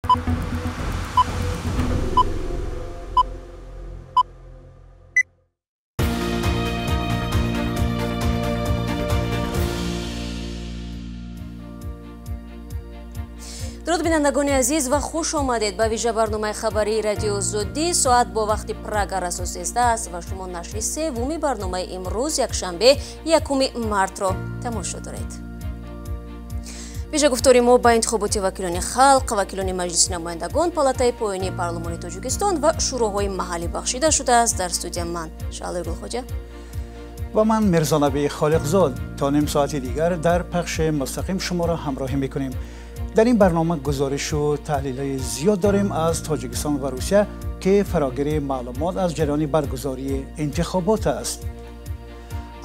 Дуруд бинандагони азиз ва хуш омадед ба вижа барномаи хабарии Радиои Озодӣ. Соат бо вақти Прага расо 13 аст ва шумо нашри севуми барномаи имрӯз якшанбе 1 мартро тамошо доред. Вижа гуфтори мо ба интихоботи вакилони халқ, вакилони Маҷлиси намояндагон, палатаи поёнии парлумони Тоҷикистон ва шӯроҳои маҳаллӣ бахшида шудааст. Дар студия ман Шаҳлои Гулхоҷа ва ман Мирзонаби Холиқзод. То ним соати дигар дар пахши мустақим шуморо ҳамроҳӣ мекунем. Дар ин барнома гузоришу таҳлилҳои зиёд дорем аз Тоҷикистон ва Русия, ки фарогири маълумот аз ҷараёни баргузории интихобот аст.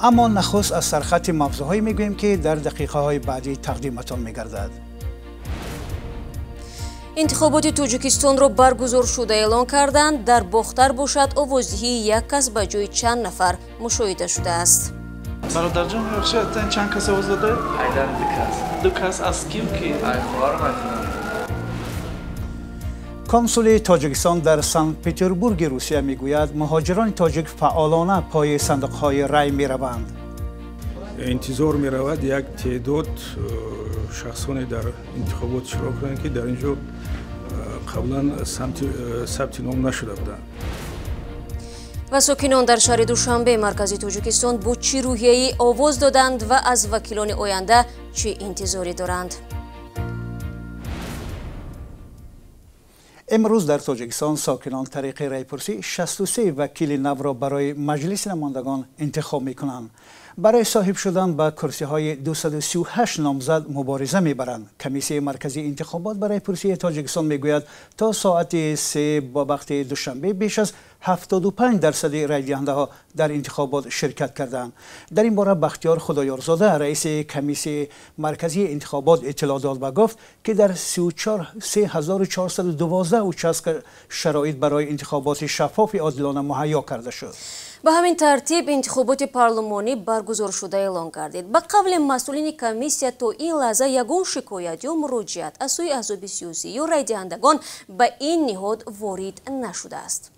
Аммо нахуст аз сархати мавзӯъҳое мегӯем, ки дар дақиқаҳои баъдӣ тақдиматон мегардад. Интихоботи Тоҷикистонро баргузор шуда эълон карданд. Дар Бохтар бошад овоздиҳии як кас ба ҷои чанд нафар мушоҳида шудааст. Бародарҷон, бахшед, чанд кас овоз додаед? Айдан ду кас. Ду кас аз ким ки? Ай хоҳарам айдан. Консули Тоҷикистон дар Санкт-Петербурги Русия мегӯяд, муҳоҷирони тоҷик фаъолона пои сандуқҳои рай мераванд. Интизор меравад як теъдод шахсоне дар интихобот иштирок кунанд, ки дар ин ҷо қаблан сабти ном нашуда буданд. Ва сокинон дар шаҳри Душанбе, маркази Тоҷикистон, бо чӣ рӯҳияе овоз доданд ва аз вакилони оянда чӣ интизорӣ доранд? Имрӯз дар Тоҷикистон сокинон тариқи райпурсӣ 63 вакили навро барои Маҷлиси намояндагон интихоб мекунанд. Барои соҳиб шудан ба курсиҳои 238 номзад мубориза мебаранд. Комиссияи марказии интихобот барои пурсии Тоҷикистон мегӯяд, то соати 3 бо вақти Душанбе беш аз 75% райдиҳандаҳо дар интихобот ширкат карданд. Дар ин бора Бахтиёр Худоёрзода, раиси комиссияи марказии интихобот, иттилоъ дод ва гуфт, ки дар 34412 участка шароит барои интихоботи шаффофи одилона муҳайё карда шуд. Ба ҳамин тартиб интихоботи парлумонӣ баргузор шуда эълон гардид. Ба қавли масъулини комиссия, то ин лаҳза ягон шикоят ё муроҷиат аз сӯи аҳзоби сиёсӣ ё райдиҳандагон ба ин ниҳод ворид нашудааст.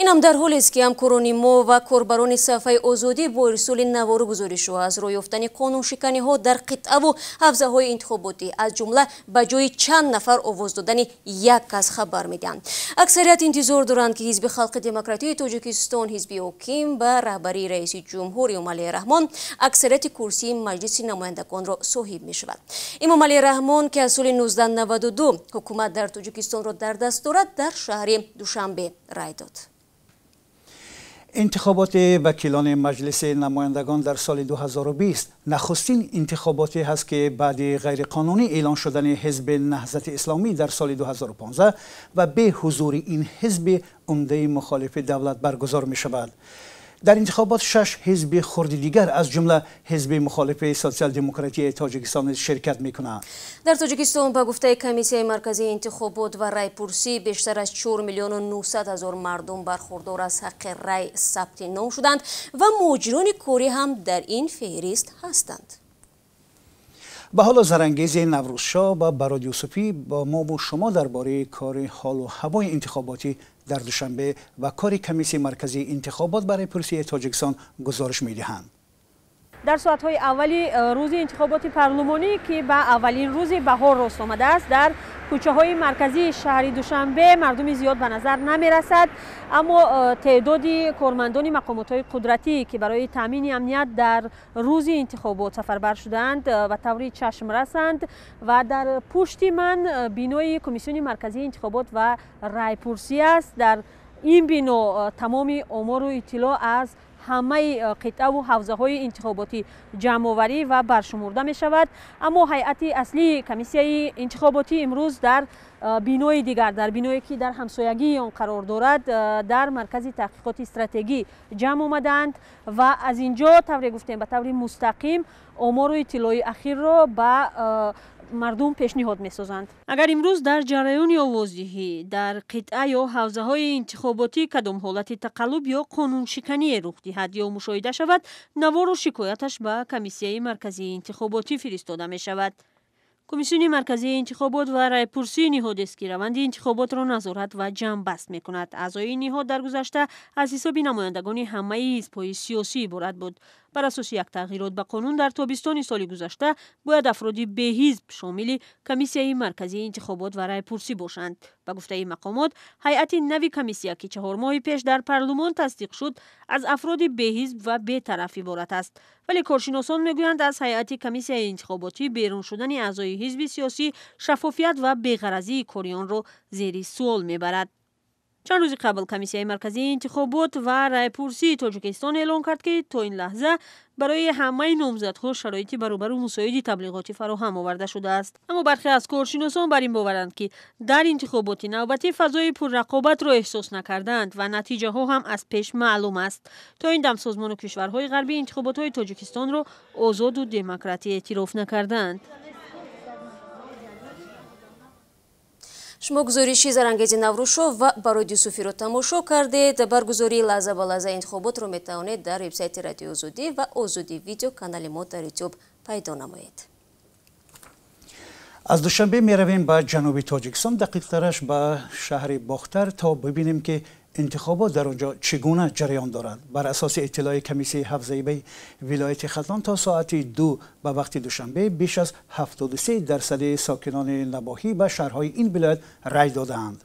Инам дар ҳолест, ки ҳамкорони мо ва корбарони саҳифаи Озодӣ бо ирсоли навору гузоришҳо аз роҳ ёфтани қонуншиканиҳо дар қитъаву ҳавзаҳои интихоботӣ, аз ҷумла ба ҷои чанд нафар овоз додани як кас хабар медиҳанд. Аксарият интизор доранд, ки Ҳизби Халқи Демократии Тоҷикистон, ҳизби ҳоким ба раҳбарии раиси ҷумҳур Эмомалӣ Раҳмон аксарияти курсии Маҷлиси намояндагонро соҳиб мешавад. Эмомалӣ Раҳмон, ки аз соли 1992 ҳукумат дар Тоҷикистонро дар даст дорад, дар шаҳри Душанбе рай дод. Интихоботи вакилони Маҷлиси намояндагон дар соли 2020 нахустин интихоботе ҳаст, ки баъди ғайриқонунӣ эълон шудани ҳизби Наҳзати Исломӣ дар соли 2015 ва бе ҳузури ин ҳизби умдаи мухолифи давлат баргузор мешавад. Дар интихобот 6 ҳизби хурди дигар, аз ҷумла ҳизби мухолифи Социал-демократияи Тоҷикистон низ ширкат мекунанд. Дар Тоҷикистон ба гуфтаи Комиссияи марказии интихобот ва райпурсӣ бештар аз 4 900 000 мардум бархурдор аз ҳаққи рай сабти ном шуданд ва муҳоҷирони корӣ ҳам дар ин феҳрист ҳастанд. Ба ҳоло Зарангези Наврӯзшоҳ ва Барод Юсуфӣ бо мову шумо дар бораи кори ҳолу ҳавои интихоботӣ дар Душанбе ва кори Комиссияи марказии интихобот барои пурсии Тоҷикистон гузориш медиҳанд. Дар соатҳои аввали рӯзи интихоботи парлумонӣ, ки ба аввалин рӯзи баҳор рост омадааст, дар кӯчаҳои марказии шаҳри Душанбе мардуми зиёд ба назар намерасад, аммо теъдоди кормандони мақомотҳои қудратӣ, ки барои таъмини амният дар рӯзи интихобот сафарбар шудаанд, ба таври чашм расанд. Ва дар пушти ман бинои Комиссиони марказии интихобот ва райпурсӣ аст. Дар ин бино тамоми омору иттилоъ аз ҳамаи қитъаву ҳавзаҳои интихоботӣ ҷамъоварӣ ва баршумурда мешавад. Аммо ҳайати аслии комиссияи интихоботӣ имрӯз дар бинои дигар, дар биное ки дар ҳамсоягии он қарор дорад, дар маркази таҳқиқоти стратегӣ ҷамъ омадаанд ва аз ин ҷо, тавре гуфтем, ба таври мустақим омору иттилои ахирро ба мардум пешниҳод месозанд. Агар имрӯз дар ҷараёни овоздиҳӣ дар қитъа ё ҳавзаҳои интихоботӣ кадом ҳолати тақаллуб ё қонуншикание рух диҳад ё мушоҳида шавад, навору шикояташ ба Комиссияи марказии интихоботӣ фиристода мешавад. Комиссиони марказии интихобот ва райпурсии ниҳодест, ки раванди интихоботро назорат ва ҷамъбаст мекунад. Аъзои ин ниҳод дар гузашта аз ҳисоби намояндагони ҳамаи ҳизбҳои сиёсӣ иборат буд. Бар асоси як тағйирот ба қонун дар тобистони соли гузашта бояд афроди беҳизб шомили комиссияи марказии интихобот ва райпурсӣ бошанд. Ба гуфтаи мақомот, ҳайати нави комиссия, ки 4 моҳи пеш дар парлумон тасдиқ шуд, аз афроди беҳизб ва бетараф иборат аст. Вале коршиносон мегӯянд, аз ҳайати комиссияи интихоботӣ берун шудани аъзои ҳизби сиёсӣ шаффофият ва беғаразии кори онро зери суол мебарад. Чанд рӯзи қабл комиссияи марказии интихобот ва райпурсии Тоҷикистон эълон кард, ки то ин лаҳза барои ҳамаи номзадҳо шароити баробару мусоиди таблиғотӣ фароҳам оварда шудааст. Аммо бархе аз коршиносон бар ин боваранд, ки дар интихоботи навбатӣ фазои пуррақобатро эҳсос накардаанд ва натиҷаҳо ҳам аз пеш маълум аст. То ин дам созмону кишварҳои ғарбӣ интихоботҳои Тоҷикистонро озоду демократӣ эътироф накардаанд. Шумо гузориши Зарангези Наврӯзшо ва Бароди Юсуфиро тамошо кардед. Баргузории лаҳза ба лаҳза интихоботро метавонед дар вебсайти Радиои Озодӣ ва Озодӣ видео канали мо дар Ютуб пайдо намоед. Аз Душанбе меравем ба ҷануби Тоҷикистон, дақиқтараш ба шаҳри Бохтар, то бибинем, ки интихобот дар онҷо чӣ гуна ҷараён дорад. Бар асоси иттилои комиссияи ҳавзаи вилояти Хатлон то соати 2 ба вақти Душанбе беш аз 73% сокинони навоҳӣ ба шаҳрҳои ин вилоят рай додаанд.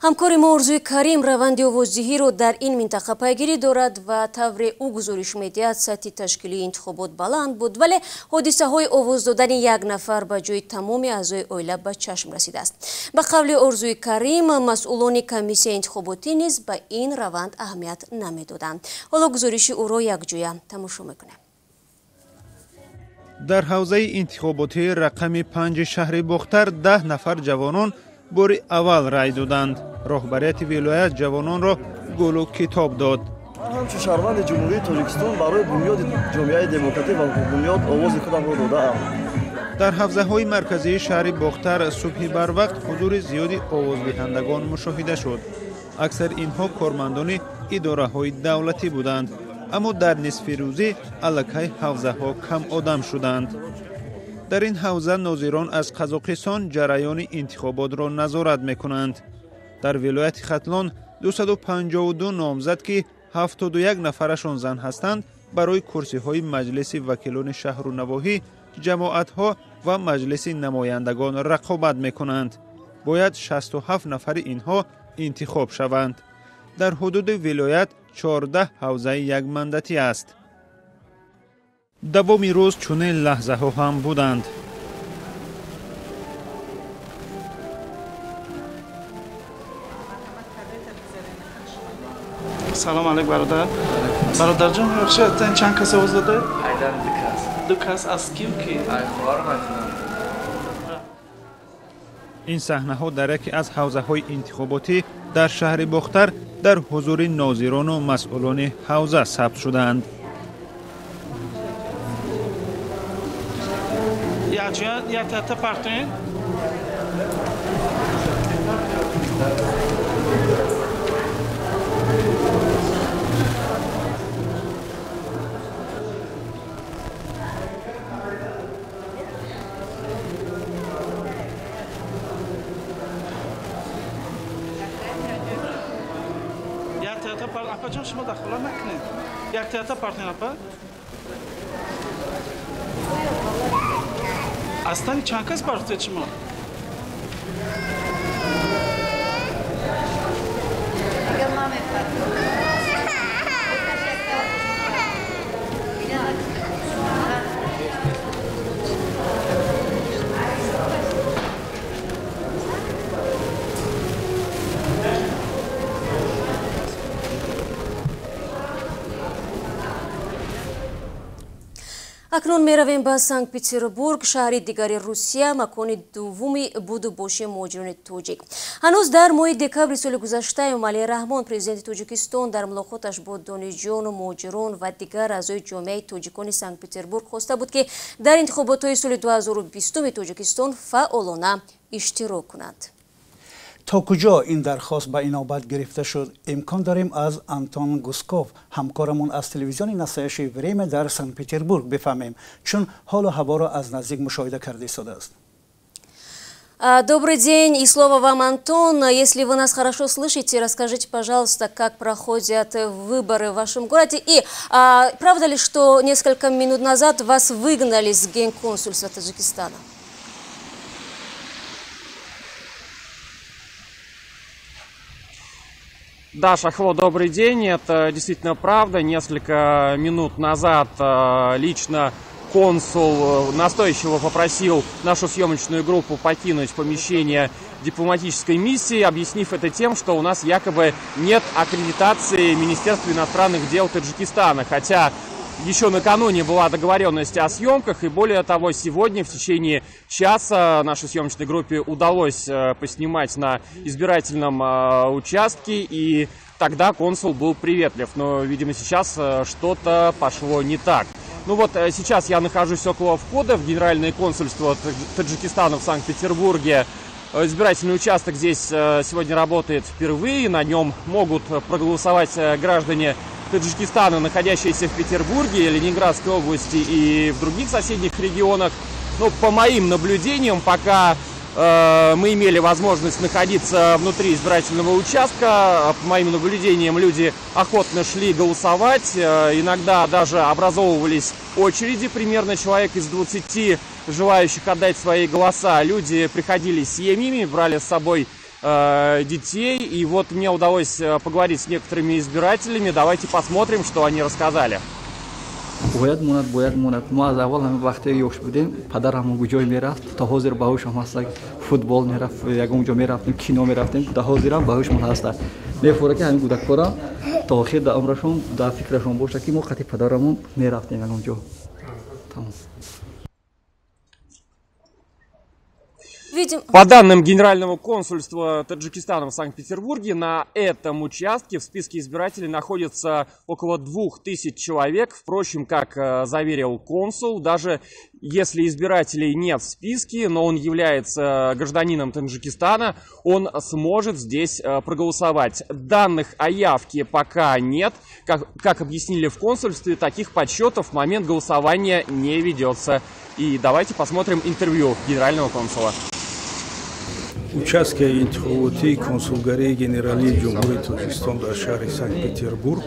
Ҳамкори мо Орзуи Карим раванди овоздиҳиро дар ин минтақа пайгирӣ дорад ва тавре ӯ гузориш медиҳад, сатҳи ташкилии интихобот баланд буд, вале ҳодисаҳои овоз додани як нафар ба ҷои тамоми аъзои оила ба чашм расидааст. Ба қавли Орзуи Карим, масъулони комиссияи интихоботӣ низ ба ин раванд аҳамият намедоданд. Ҳоло гузориши ӯро якҷоя тамошо мекунем. Дар ҳавзаи интихоботии рақами 5 шаҳри Бохтар 10 нафар ҷавонон бори аввал рай доданд. Роҳбарияти вилоят ҷавононро гулу китоб дод. Ман ҳамчун шаҳрванди Ҷумҳурии Тоҷикистон барои бунёди ҷомеаи демократӣ ва ҳуқуқбунёд овози худамро додаам. Дар ҳавзаҳои марказии шаҳри Бохтар субҳи барвақт ҳузури зиёди овоздиҳандагон мушоҳида шуд. Аксари инҳо кормандони идораҳои давлатӣ буданд, аммо дар нисфи рӯзӣ аллакай ҳавзаҳо кам одам шуданд. Дар ин ҳавза нозирон аз Қазоқистон ҷараёни интихоботро назорат мекунанд. Дар вилояти Хатлон 252 номзад, ки 71 нафарашон зан ҳастанд, барои курсиҳои маҷлиси вакилони шаҳру навоҳӣ, ҷамоатҳо ва маҷлиси намояндагон рақобат мекунанд. Бояд 67 нафари инҳо интихоб шаванд. Дар ҳудуди вилоят 14 ҳавзаи якмандатӣ аст. Давоми рӯз чунин лаҳзаҳо ҳам буданд. Салом алейк, бародар. Бародарҷон, бахшед, чанд кас овоз додаед? Айдан 2 кас. 2 кас аз ким ки? Ай хоҳарам айтунам. Ин саҳнаҳо дар яке аз ҳавзаҳои интихоботӣ дар шаҳри Бохтар дар ҳузури нозирону масъулони ҳавза сабт шудаанд. Як партоен. Апаҷон, шумо дахолат накунед. Як театр партоен, апа. Астани чанд кас партоед шумо? Акнун меравем ба Санкт-Петербург, шаҳри дигари Русия, макони дуввуми буду боши муҳоҷирони тоҷик. Ҳанӯз дар моҳи декабри соли гузашта Эмомалӣ Раҳмон, президенти Тоҷикистон, дар мулоқоташ бо донишҷӯёну муҳоҷирон ва дигар аъзои ҷомеаи тоҷикони Санкт-Петербург хоста буд, ки дар интихоботҳои соли 2020 Тоҷикистон фаъолона иштирок кунанд. То куҷо ин дархост ба инобат гирифта шуд, имкон дорем аз Антон Гусков, ҳамкорамон аз телевизиони «Настоящее время» дар Санкт-Петербург бифаҳмем, чун ҳолу ҳаворо аз наздик мушоҳида карда истодааст. Добрый день и слово вам, Антон. Если вы нас хорошо слышите, расскажите, пожалуйста, как проходят выборы в вашем городе. И правда ли, что несколько минут назад вас выгнали с генконсульства Таджикистана? Да, Шахло, добрый день. Это действительно правда. Несколько минут назад лично консул настойчиво попросил нашу съемочную группу покинуть помещение дипломатической миссии, объяснив это тем, что у нас якобы нет аккредитации Министерства иностранных дел Таджикистана. Хотя еще накануне была договоренность о съемках, и более того, сегодня в течение часа нашей съемочной группе удалось поснимать на избирательном участке, и тогда консул был приветлив. Но, видимо, сейчас что-то пошло не так. Ну вот, сейчас я нахожусь около входа в Генеральное консульство Таджикистана в Санкт-Петербурге. Избирательный участок здесь сегодня работает впервые. На нем могут проголосовать граждане Таджикистана, находящиеся в Петербурге, Ленинградской области и в других соседних регионах. Но по моим наблюдениям, пока мы имели возможность находиться внутри избирательного участка, по моим наблюдениям, люди охотно шли голосовать. Иногда даже образовывались очереди, примерно человек из 20 желающих отдать свои голоса. Люди приходили с семьями, брали с собой детей. И вот мне удалось поговорить с некоторыми избирателями. Давайте посмотрим, что они рассказали. Бояд монад, бояд монад. Мо аз аввал ҳамин вақте ёш будем, падарам ҷой мерафт, то ҳозир ба ҳушам ҳаст, футбол мерафт, ягон ҷо мерафтем, кино мерафтем, то ҳозирам ба ҳушмон ҳаст. Мефура ки ҳамин кӯдакҳоро то охир дар умрашон, дар фикрашон бошад, ки мо қати падарамон мерафтем ягон ҷо. Тамом. По данным Генерального консульства Таджикистана в Санкт-Петербурге, на этом участке в списке избирателей находится около 2000 человек. Впрочем, как заверил консул, даже если избирателей нет в списке, но он является гражданином Таджикистана, он сможет здесь проголосовать. Данных о явке пока нет. Как объяснили в консульстве, таких подсчетов в момент голосования не ведется. И давайте посмотрим интервью генерального консула. Участки интихоботии консулгарии генералии Ҷумҳурии Тоҷикистон дар шаҳри Санкт-Петербург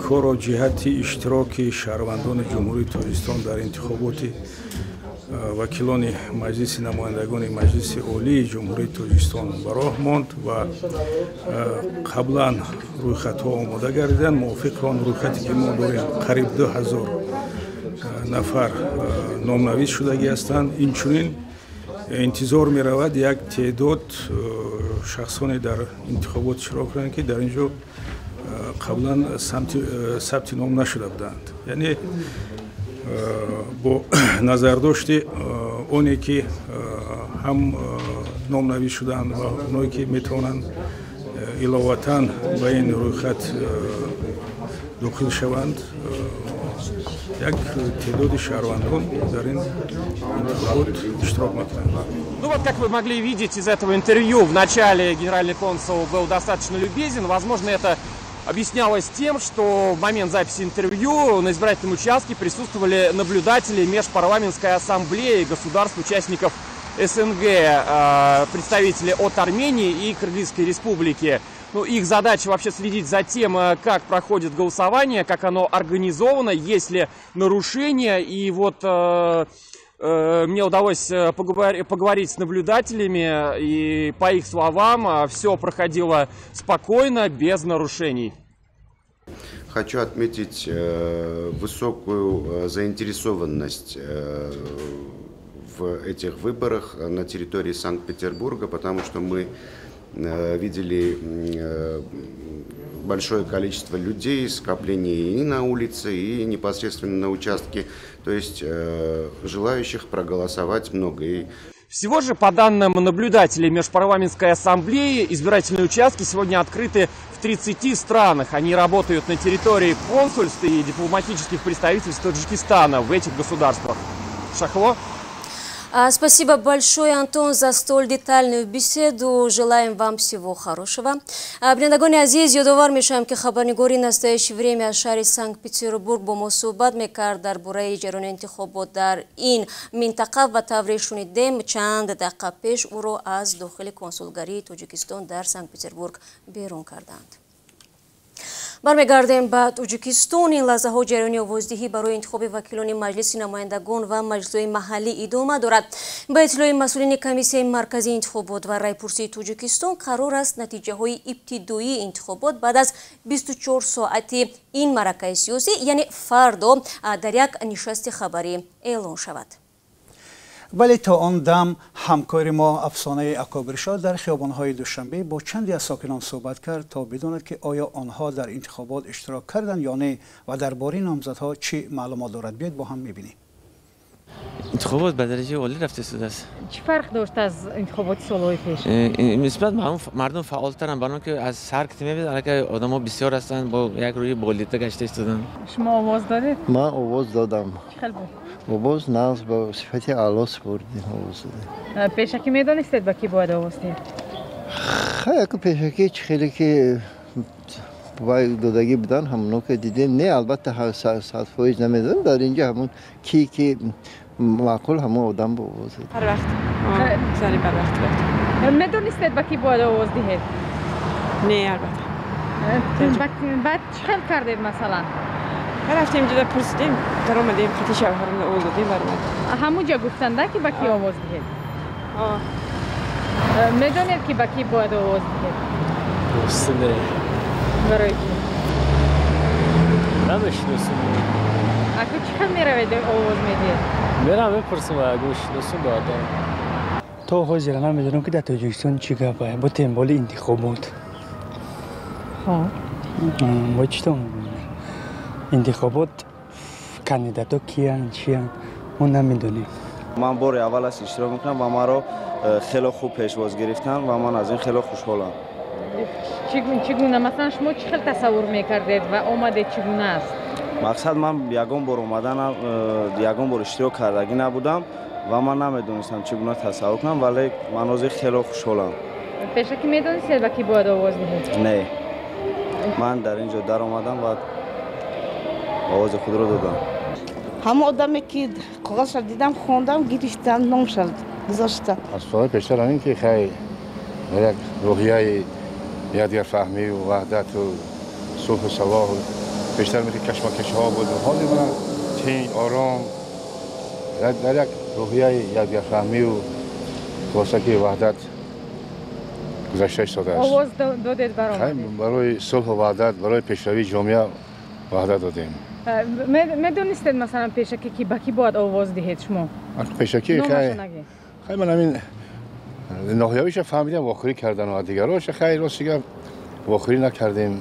корро ҷиҳати иштироки шаҳрвандони Ҷумҳурии Тоҷикистон дар интихоботи вакилони Маҷлиси намояндагони Маҷлиси Олии Ҷумҳурии Тоҷикистон ба роҳ монд ва қаблан рӯйхатҳо омода гардиданд. Мувофиқи он рӯйхате ки мо дорем, қариб 2000 нафар номнавис шудагӣ ҳастанд. Инчунин интизор меравад як теъдод шахсоне дар интихобот иштирок кунанд, ки дар ин ҷо қаблан сабти ном нашуда буданд. Яъне бо назардошти оне ки ҳам номнавис шудаанд ва оное ки метавонанд иловатан ба ин рӯйхат дохил шаванд, як теъдоди шаҳрвандон дар ин интихобот иштирок мекунанд. Ну вот, как вы могли видеть из этого интервью, в начале генеральный консул был достаточно любезен. Возможно, это объяснялось тем, что в момент записи интервью на избирательном участке присутствовали наблюдатели Межпарламентской ассамблеи государств-участников СНГ, представители от Армении и Кыргызской республики. Ну, их задача вообще следить за тем, как проходит голосование, как оно организовано, есть ли нарушения. И вот мне удалось поговорить с наблюдателями, и по их словам, все проходило спокойно, без нарушений. Хочу отметить высокую заинтересованность в этих выборах на территории Санкт-Петербурга, потому что мы видели большое количество людей, скопление и на улице, и непосредственно на участке. То есть желающих проголосовать много. И всего же, по данным наблюдателей Межпарламентской ассамблеи, избирательные участки сегодня открыты в 30 странах. Они работают на территории консульств и дипломатических представительств Таджикистана в этих государствах. Шахло? Спасибо большое, Антон, за столь детальную беседу. Желаем вам всего хорошего. Бинандагони азиз, ёдовар мешавем, ки хабарнигори «Настоящее время» аз шаҳри Санкт-Петербург бо мо суҳбат мекард дар бораи ҷараёни интихобот дар ин минтақа ва тавре шунидем, чанд дақиқа пеш ӯро аз дохили консулгарии Тоҷикистон дар Санкт-Петербург берун карданд. Бармегардем ба Тоҷикистон. Ин лаҳзаҳо ҷараёни овоздиҳӣ барои интихоби вакилони Маҷлиси намояндагон ва маҷлисҳои маҳаллӣ идома дорад. Ба иттилои масъулини Комиссияи марказии интихобот ва райпурсии Тоҷикистон, қарор аст натиҷаҳои ибтидоии интихобот баъд аз 24 соати ин маъракаи сиёсӣ, яъне фардо, дар як нишасти хабарӣ эълон шавад. Вале то он дам ҳамкори мо Афсонаи Акобиршоҳ дар хиёбонҳои Душанбе бо чанде аз сокинон суҳбат кард, то бидонад, ки оё онҳо дар интихобот иштирок карданд ё не ва дар бораи номзадҳо чӣ маълумот дорад. Биёед, бо ҳам мебинем. Интихобот ба дараҷаи олӣ рафта истодааст. Чӣ фарқ дошт аз интихоботи солҳои пеш? Нисбат мардум фаъолтаранд, барои ки аз ҳар ки мебинед, аллакай одамо бисёр ҳастанд, бо як рӯи болита гашта истоданд. Шумо овоз додед? Ман овоз додам. Чӣ хел буд? Овоз нағз, ба сифати аъло супурдем, овоз додем. Пешакӣ медонистед, ба кӣ бояд овоз диҳед? Хай, яку пешакӣ чӣ хеле ки вай додагӣ будан, ҳамоно ки дидем. Не, албатта, 100% намедонам. Дар инҷа ҳамон ки ки маъқул, ҳамон одам ба овоз дод. Ҳар вақт зани барвақт буд. Медонистед, ба кӣ бояд овоз диҳед? Не, албатта. Баъд чӣ хел кардед, масалан? Рафтем, ҷуда пурсидем, даромадем, хати шавҳарам овоз додем, баромадем. Ҳамун ҷо гуфтанда, ки ба кӣ овоз диҳед? Медонед, ки ба кӣ бояд овоз диҳед? Рости, не. Барои чӣ? Намешиносум. Аку чӣ хел меравед, овоз медиҳед? Мерам, мепурсам, агар шиносум ба одам. То ҳозира намедонам, ки дар Тоҷикистон чӣ гапа, бо темболи интихобот. Бо чӣ то интихобот, кандидатҳо киянд, чиянд, мо намедонем. Ман бори аввал аст иштирок мекунам ва маро хеле хуб пешвоз гирифтанд ва ман аз ин хеле хушҳолам. Чӣ гуна, масалан, шумо чӣ хел тасаввур мекардед ва омадед, чӣ гуна аст? Мақсад, ман ягон бор омадан, ягон бор иштирок кардагӣ набудам ва ман намедонистам, чӣ гуна тасаввур кунам, вале ман ҳозир хеле хушҳолам. Пешакӣ медонистед, ба кӣ бояд овоз диҳед? Не, ман дар ин ҷо даромадам ва овози худро додам. Ҳамон одаме ки коғазша дидам, хондам, гирифтам, номша гузоштам. Аз солҳои пештар ҳамин ки хай як рӯҳияи якдигарфаҳмию ваҳдату сулҳу салоҳу. Пештар мисли кашмакашҳо буд, ҳоли мана тинҷ, ором, дар як рӯҳияи якдигарфаҳмию хулоса ки ваҳдат гузашта истодааст. Овоз додед, баромадед? Барои сулҳу ваҳдат, барои пешравии ҷомеа ваҳдат додем. Медонистед, масалан, пешакӣ, ки ба кӣ бояд овоз диҳед шумо? Пешакӣ хай ман ҳамин ноҳиявиша фаҳмидам, вохӯрӣ кардан ва дигароша хай, рости гап, вохӯрӣ накардем.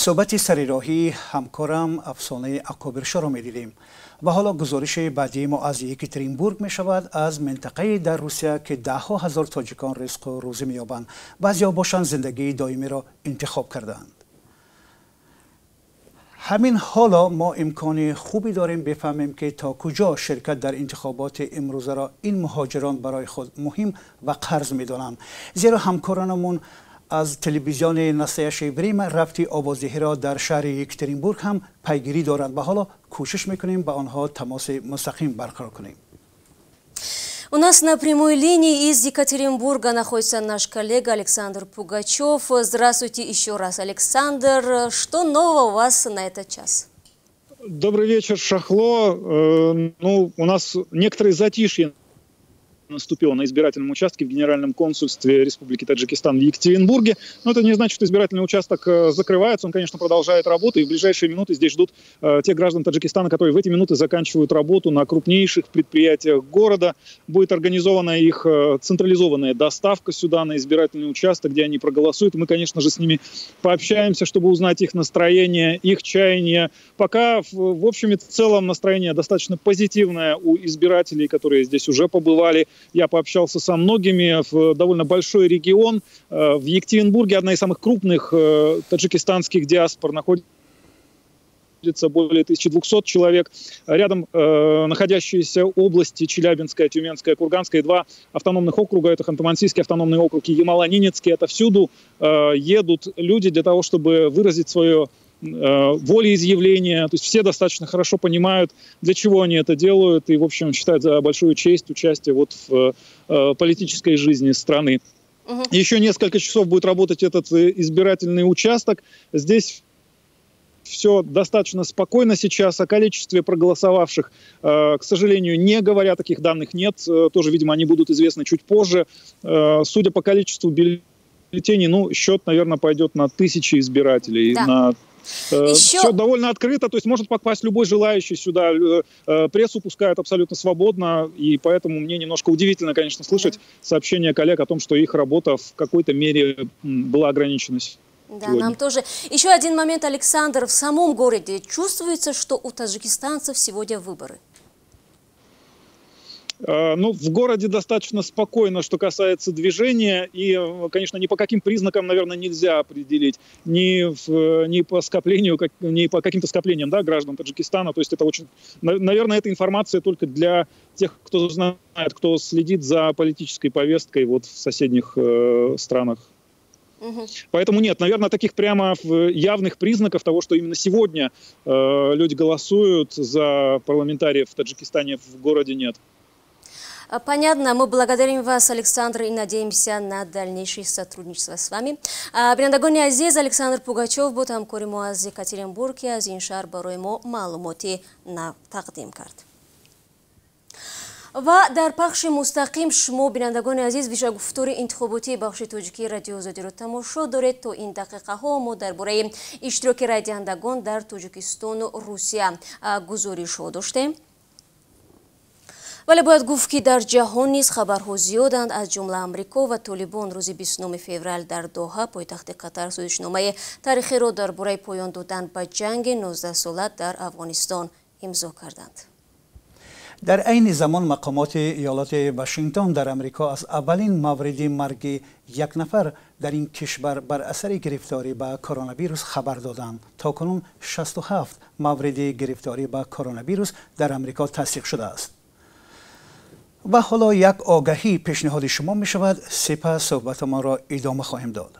Суҳбати сарироҳии ҳамкорам Афсонаи Акобиршоро медидем ва ҳоло гузориши баъдии мо аз Екатеринбург мешавад, аз минтақае дар Русия, ки даҳҳо ҳазор тоҷикон ризқу рӯзӣ меёбанд, баъзеҳо бошанд, зиндагии доимиро интихоб кардаанд. Ҳамин ҳоло мо имкони хубе дорем бифаҳмем, ки то куҷо ширкат дар интихоботи имрӯзаро ин муҳоҷирон барои худ муҳим ва қарз медонанд, зеро ҳамкоронамон аз телевизиони «Настоящее время» рафти овоздиҳиро дар шаҳри Екатеринбург ҳам пайгирӣ доранд ва ҳоло кӯшиш мекунем ба онҳо тамоси мустақим барқарор кунем. У нас на прямой линии из Екатеринбурга находится наш коллега Александр Пугачев. Здравствуйте еще раз, Александр. Что нового у вас на этот час? Добрый вечер, Шахло. Ну, у нас некоторые затишье наступило на избирательном участке в Генеральном консульстве Республики Таджикистан в Екатеринбурге. Но это не значит, что избирательный участок закрывается. Он, конечно, продолжает работу. И в ближайшие минуты здесь ждут тех граждан Таджикистана, которые в эти минуты заканчивают работу на крупнейших предприятиях города. Будет организована их централизованная доставка сюда, на избирательный участок, где они проголосуют. Мы, конечно же, с ними пообщаемся, чтобы узнать их настроение, их чаяние. Пока в общем и целом настроение достаточно позитивное у избирателей, которые здесь уже побывали. Я пообщался со многими, в довольно большой регион. В Екатеринбурге одна из самых крупных таджикистанских диаспор находится. находится более 1200 человек. Рядом находящиеся области Челябинская, Тюменская, Курганская, два автономных округа, это Ханты-Мансийский автономный округ и Ямало-Ненецкий. Это всюду едут люди для того, чтобы выразить свое волеизъявление. То есть все достаточно хорошо понимают, для чего они это делают, и, в общем, считают за большую честь участие вот в политической жизни страны. Угу. Еще несколько часов будет работать этот избирательный участок. Здесь все достаточно спокойно сейчас. О количестве проголосовавших, к сожалению, не говоря, таких данных нет. Тоже, видимо, они будут известны чуть позже. Судя по количеству бюллетеней, ну, счет, наверное, пойдет на тысячи избирателей. Да. На Все довольно открыто, то есть может попасть любой желающий сюда. Прессу пускают абсолютно свободно, и поэтому мне немножко удивительно, конечно, слышать сообщения коллег о том, что их работа в какой-то мере была ограничена. Да, сегодня. Нам тоже. Еще один момент, Александр. В самом городе чувствуется, что у таджикистанцев сегодня выборы? Ну, в городе достаточно спокойно, что касается движения. И, конечно, ни по каким признакам, наверное, нельзя определить. Ни по скоплению, ни по каким-то скоплениям, да, граждан Таджикистана. То есть это очень... Наверное, эта информация только для тех, кто знает, кто следит за политической повесткой вот в соседних странах. Угу. Поэтому нет, наверное, таких прямо явных признаков того, что именно сегодня люди голосуют за парламентариев в Таджикистане, в городе нет. Понятно. Мы благодарим вас, Александр, и надеемся на дальнейшее сотрудничество с вами. Бинандагони азиз, Александр Пугачев буд, ҳамкори мо аз Екатеринбург, ки аз ин шаҳр барои мо маълумоти нав тақдим кард. Ва дар пахши мустақим шумо, бинандагони азиз, вижагуфтори интихоботии бахши тоҷикии Радиои Озодиро тамошо доред. То ин дақиқаҳо мо дар бораи иштироки райдиҳандагон дар Тоҷикистону Русия гузоришҳо доштем. Вале бояд гуфт, ки дар ҷаҳон низ хабарҳо зиёданд, аз ҷумла Амрико ва Толибон рӯзи 29 феврал дар Доҳа, пойтахти Қатар, созишномаи таърихиро дар бораи поён додан ба ҷанги 19сола дар Афғонистон имзо карданд. Дар айни замон мақомоти иёлоти Вашингтон дар Амрико аз аввалин мавриди марги як нафар дар ин кишвар бар асари гирифторӣ ба коронавирус хабар доданд. То кунун 67 мавриди гирифторӣ ба коронавирус дар Амрико тасдиқ шудааст. Ва ҳоло як огаҳӣ пешниҳоди шумо мешавад, сипас суҳбатамонро идома хоҳем дод.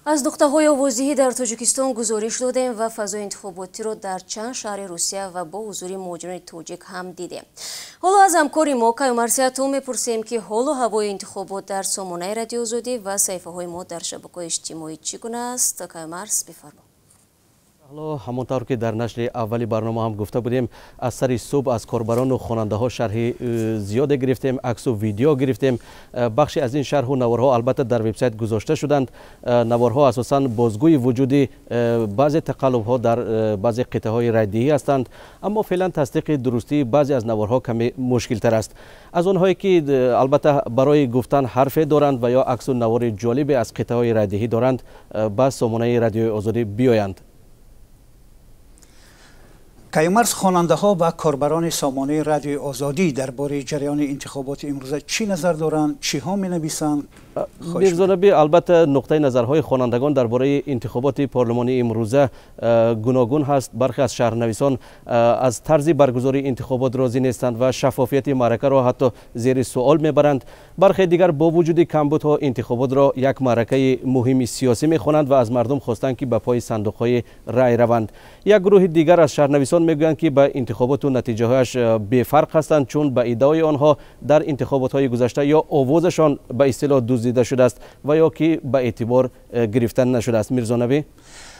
Аз нуқтаҳои овоздиҳӣ дар Тоҷикистон гузориш додем ва фазои интихоботиро дар чанд шаҳри Русия ва бо ҳузури муҳоҷирони тоҷик ҳам дидем. Ҳоло аз ҳамкори мо Каюмарс Ятум мепурсем, ки ҳолу ҳавои интихобот дар сомонаи Радиои Озодӣ ва саҳифаҳои мо дар шабакаҳои иҷтимоӣ чӣ гуна аст. Каюмарс, бифармо. Ҳамон тавр ки дар нашри аввали барнома ҳам гуфта будем, аз сари субҳ аз корбарону хонандаҳо шарҳи зиёде гирифтем, аксу видео гирифтем. Бахши аз ин шарҳу наворҳо албатта дар вебсайт гузошта шуданд. Наворҳо асосан бозгӯи вуҷуди баъзе тақаллубҳо дар баъзе қитъаҳои райдиҳӣ ҳастанд, аммо феълан тасдиқи дурустии баъзе аз наворҳо каме мушкилтар аст. Аз онҳое ки албатта барои гуфтан ҳарфе доранд ва ё аксу навори ҷолибе аз қитъаҳои райдиҳӣ доранд, ба сомонаи Радиои Озодӣ биёянд. Каюмарс, хонандаҳо ва корбарони сомонаи Радиои Озодӣ дар бораи ҷараёни интихоботи имрӯза чӣ назар доранд, чиҳо менависанд? Мирзонаби, албатта нуқтаи назарҳои хонандагон дар бораи интихоботи парлумонии имрӯза гуногун ҳаст. Бархе аз шаҳрнависон аз тарзи баргузории интихобот розӣ нестанд ва шаффофияти маъракаро ҳатто зери суол мебаранд. Бархе дигар бо вуҷуди камбудҳо интихоботро як маъракаи муҳими сиёсӣ мехонанд ва аз мардум хостанд, ки ба пои сандуқҳои рай раванд. Як гурӯҳи дигар аз шаҳрнависон мегӯянд, ки ба интихоботу натиҷаҳояш бефарқ ҳастанд, чун ба иддаои онҳо дар интихоботҳои гузашта ё овозашон ба истилоҳ дуздида шудааст ва ё ки ба эътибор гирифта нашудааст. Мирзонавӣ,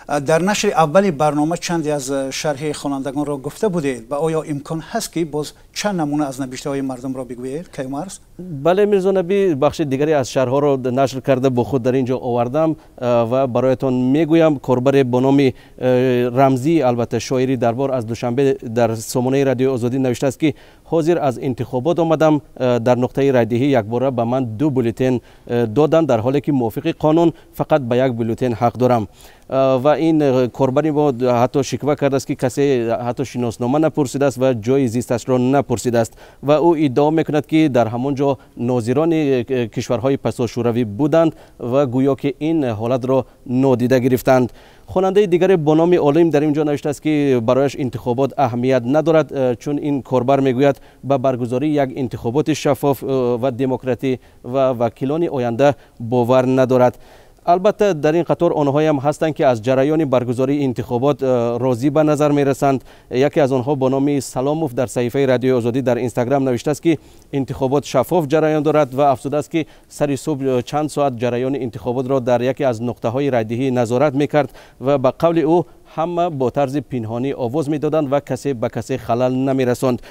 Дар нашри аввали барнома чанде аз шарҳи хонандагонро гуфта будед ва оё имкон ҳаст ки боз чанд намуна аз навиштаҳои мардумро бигӯед, Каюмарс? Бале, Мирзо Набӣ, бахши дигаре аз шарҳҳоро нашр карда бо худ дар ин ҷо овардам ва бароятон мегӯям. Корбаре бо номи рамзӣ, албатта шоири дарбор, аз Душанбе дар сомонаи Радиои Озодӣ навиштааст ки ҳозир аз интихобот омадам, дар нуқтаи райдиҳӣ якбора ба ман 2 бюллетен доданд, дар ҳоле ки мувофиқи қонун фақат ба 1 бюллетен ҳақ дорам. Ва ин корбари мо ҳатто шиква кардааст ки касе ҳатто шиноснома напурсидааст ва ҷои зисташро напурсидааст ва ӯ иддао мекунад ки дар ҳамон ҷо нозирони кишварҳои пасошӯравӣ буданд ва гӯё ки ин ҳолатро нодида гирифтанд. Хонандаи дигаре бо номи Олим дар ин ҷо навиштааст ки барояш интихобот аҳамият надорад, чун ин корбар мегӯяд ба баргузории як интихоботи шаффоф ва демократӣ ва вакилони оянда бовар надорад. Албатта дар ин қатор онҳоям ҳастанд ки аз ҷараёни баргузории интихобот розӣ ба назар мерасанд. Яке аз онҳо бо номи Саломов дар саҳифаи Радиои Озодӣ дар Инстаграм навиштааст ки интихобот шаффоф ҷараён дорад ва афзудааст ки сари субҳ чанд соат ҷараёни интихоботро дар яке аз нуқтаҳои райдиҳӣ назорат мекард ва ба қавли ӯ ҳама бо тарзи пинҳонӣ овоз медоданд ва касе ба касе халал намерасонд.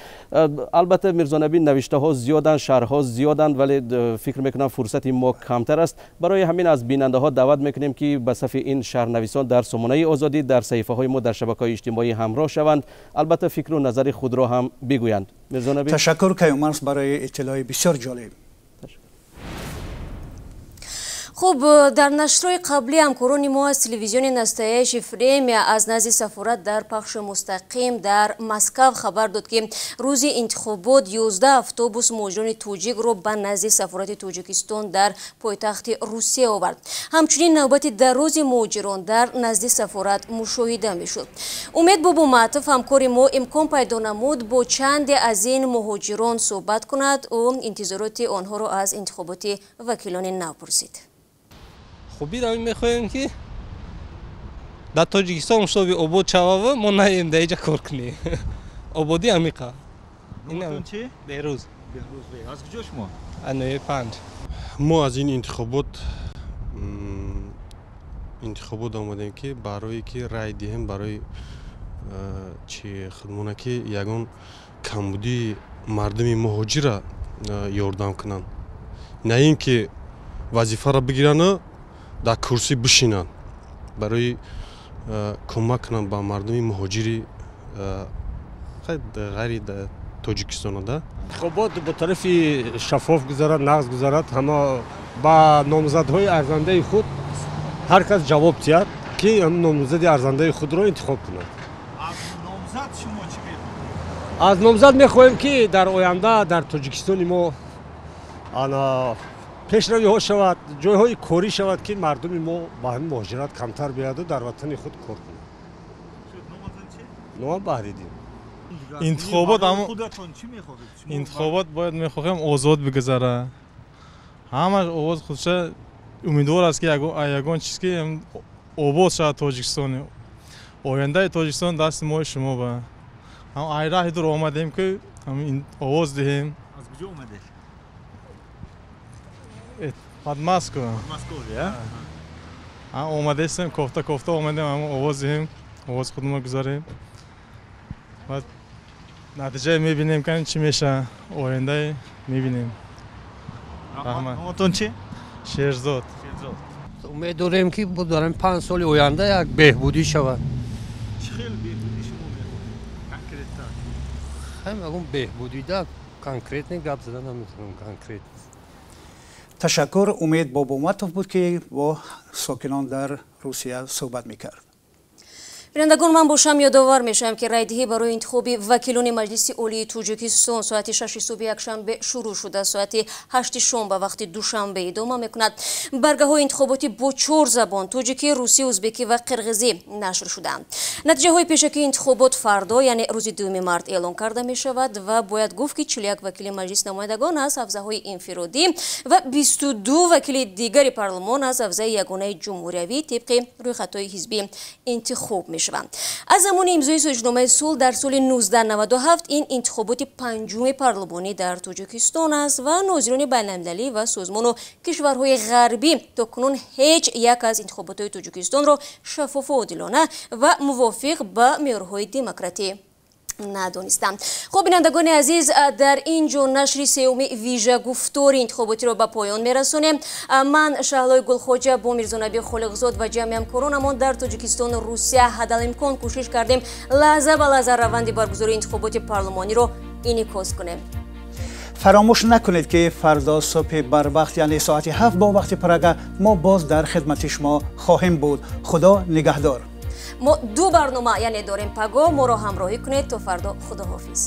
Албатта Мирзо Набӣ, навиштаҳо зиёданд, шарҳҳо зиёданд, вале фикр мекунам фурсати мо камтар аст. Барои ҳамин аз бинандаҳо даъват мекунем ки ба сафи ин шаҳрнависон дар сомонаи Озодӣ, дар саҳифаҳои мо дар шабакаҳои иҷтимоӣ ҳамроҳ шаванд, албатта фикру назари худро ҳам бигӯянд. Мирзо Набӣ, ташаккур Каюмарс барои иттилои бисёр ҷолиб. Хуб, дар нашрҳои қаблӣ ҳамкорони мо аз телевизиони Настоящее Время аз назди сафорат дар пахши мустақим дар Москав хабар дод ки рӯзи интихобот 11 автобус муҳоҷирони тоҷикро ба назди сафорати Тоҷикистон дар пойтахти Русия овард. Ҳамчунин навбати дарози муҳоҷирон дар назди сафорат мушоҳида мешуд. Умед Бобоматов, ҳамкори мо, имкон пайдо намуд бо чанде аз ин муҳоҷирон суҳбат кунад. Ӯ интизороти онҳоро аз интихоботи вакилони нав пурсид. Хубиро мехоҳем ки дар Тоҷикистон мушоби обод шавава, мо наем дар иҷа кор кунем. Ободӣ амиқа. Чи? Беҳрӯз. Аз куҷо шумо? Аз ноҳияи 5. Мо аз ин интихобот омадем ки барое ки рай диҳем, барои чи худмона ки ягон камбудии мардуми муҳоҷира ёрдам кунанд, на ин ки вазифаро бигирану дар курсӣ бишинанд, барои кӯмак кунанд ба мардуми муҳоҷири ғайри Тоҷикистона. Да, интихобот бо тарафи шаффоф гузарад, нағз гузарад, ҳама ба номзадҳои арзандаи худ ҳар кас ҷавоб диҳад ки номзади арзандаи худро интихоб кунад. Аз номзад шумо чӣ мехоҳед? Аз номзад мехоҳем ки дар оянда дар Тоҷикистони мо ана пешравиҳо шавад, ҷойҳои корӣ шавад ки мардуми мо ба ҳамин муҳоҷират камтар биёяду дар ватани худ кор кунад. Номам Баҳриддин. Интихобот интихобот бояд мехоҳем озод бигузара, ҳама овоз худша умедвор аст ки ягон чиз ки обод шавад Тоҷикистон. Ояндаи Тоҷикистон дасти мои шумо ба ай раҳи дур омадем ки овоз диҳем. Аз куҷо омадед? Под Москву. Омадестем, кофта кофта омадем, ҳама овоз диҳем, овоз худмо гузарем. Баъд натиҷае мебинем, ки чӣ меша, ояндаи мебинем. Раҳмат. Номатон чи? Шерзод. Умед дорем ки дар 5 соли оянда як беҳбудӣ шавад. Чӣ хел беҳбудӣ шумо мехоҳед конкретно? Хай, ягон беҳбудида конкретно гап зада наметавонам конкрет. Ташаккур. Умед Бобоматов буд ки бо сокинон дар Русия суҳбат мекард. Бинандагон, ман бошам ёдовар мешавам ки райдиҳӣ барои интихоби вакилони Маҷлиси Олии Тоҷикистон соати 6 субҳи якшанбе шурӯъ шуда, соати 8 шом ба вақти душанбе идома мекунад. Баргаҳои интихоботӣ бо 4 забон тоҷикӣ, русӣ, узбекӣ ва қирғизӣ нашр шудаанд. Натиҷаҳои пешакии интихобот фардо, яъне рӯзи 2 март эълон карда мешавад ва бояд гуфт ки 41 вакили Маҷлис намояндагон аз ҳавзаҳои инфиродӣ ва 22 вакили дигари парлумон аз ҳавзаи ягонаи ҷумҳуриявӣ тибқи рӯйхатҳои ҳизбӣ интихоб мешаванд. мешаванд. Аз замони имзои созишномаи сулҳ дар соли 1997 ин интихоботи панҷуми парлумонӣ дар Тоҷикистон аст ва нозирони байналмилалӣ ва созмону кишварҳои ғарбӣ то кунун ҳеҷ як аз интихоботҳои Тоҷикистонро шаффофу одилона ва мувофиқ ба меъёрҳои демократӣ надонистам. Хуб, бинандагони азиз, дар ин ҷо нашри сеюми вижа гуфтори интихоботиро ба поён мерасонем. Ман Шаҳлои Гулхоҷа бо Мирзонаби Холиқзод ва ҷамъи ҳамкоронамон дар Тоҷикистону Русия ҳадалимкон кӯшиш кардем лаҳза ба лаҳза раванди баргузории интихоботи парлумониро инъикос кунем. Фаромӯш накунед, ки фардо субҳи барвақт, яъне соати 7 бо вақти Прага, мо боз дар хидмати шумо хоҳем буд. Худо нигаҳдор. Мо ду барнома яъне дорем паго, моро ҳамроҳӣ кунед. То фардо, худоҳофиз.